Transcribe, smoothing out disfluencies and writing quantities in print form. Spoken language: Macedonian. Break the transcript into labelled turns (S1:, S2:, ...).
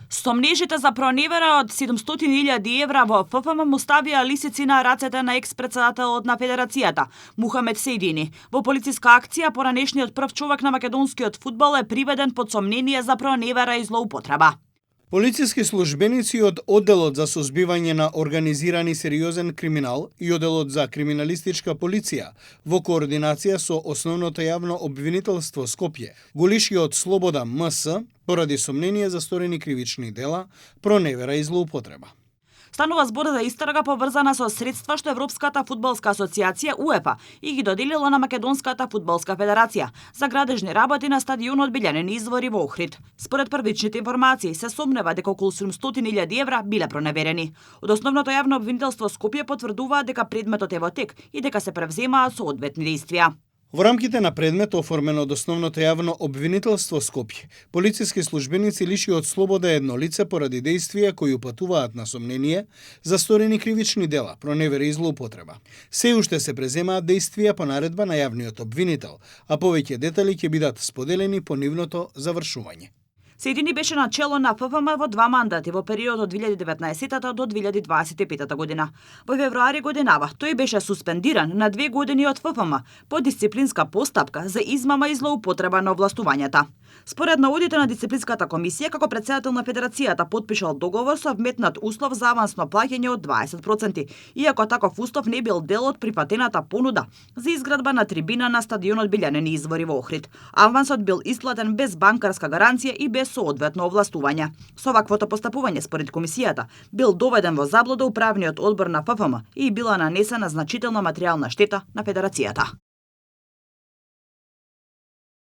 S1: Сомнежите за проневера од 700.000 евра во ФФМ му ставија лисици на рацете на екс-претседателот на Федерацијата, Мухамед Сејдини. Во полициска акција, поранешниот прв човек на македонскиот фудбал е приведен под сомнение за проневера и злоупотреба.
S2: Полициски службеници од Одделот за сузбивање на организиран и сериозен криминал и Одделот за криминалистичка полиција во координација со Основното јавно обвинителство Скопје, Голишиот Слобода МС, поради сомнение за сторени кривични дела, проневера и злоупотреба.
S1: Станува збор за истрага поврзана со средства што Европската фудбалска асоциација УЕФА и ги доделила на Македонската фудбалска федерација за градежни работи на стадионот Билјанени извори во Охрид. Според првичните информации се сомнева дека околу 700.000 евра биле проневерени. Од Основното јавно обвинителство Скопје потврдуваат дека предметот е во тек и дека се превземаат соодветни действија.
S2: Во рамките на предмет оформен од Основното јавно обвинителство Скопје, полициски службеници лиши од слобода едно лице поради действија кои упатуваат на сомнение за сторени кривични дела, проневера и злоупотреба. Се уште се преземаат действија по наредба на јавниот обвинител, а повеќе детали ќе бидат споделени по нивното завршување.
S1: Сејдини беше на чело на ФФМ во 2 мандати во период од 2019 до 2025 година. Во февруари годинава тој беше суспендиран на 2 години од ФФМ по дисциплинска постапка за измама и злоупотреба на овластувањата. Според наудите на дисциплинската комисија, како претседател на Федерацијата потпишал договор со вметнат услов за авансно плаќање од 20%, иако таков услов не бил дел од прифатената понуда за изградба на трибина на стадионот Билјанени извори во Охрид. Авансот бил исплатен без банкарска гаранција и без соодветно овластување. Со ваквото постапување, според комисијата, бил доведен во заблуда управниот одбор на ФФМ и била нанесена значителна материјална штета на Федерацијата.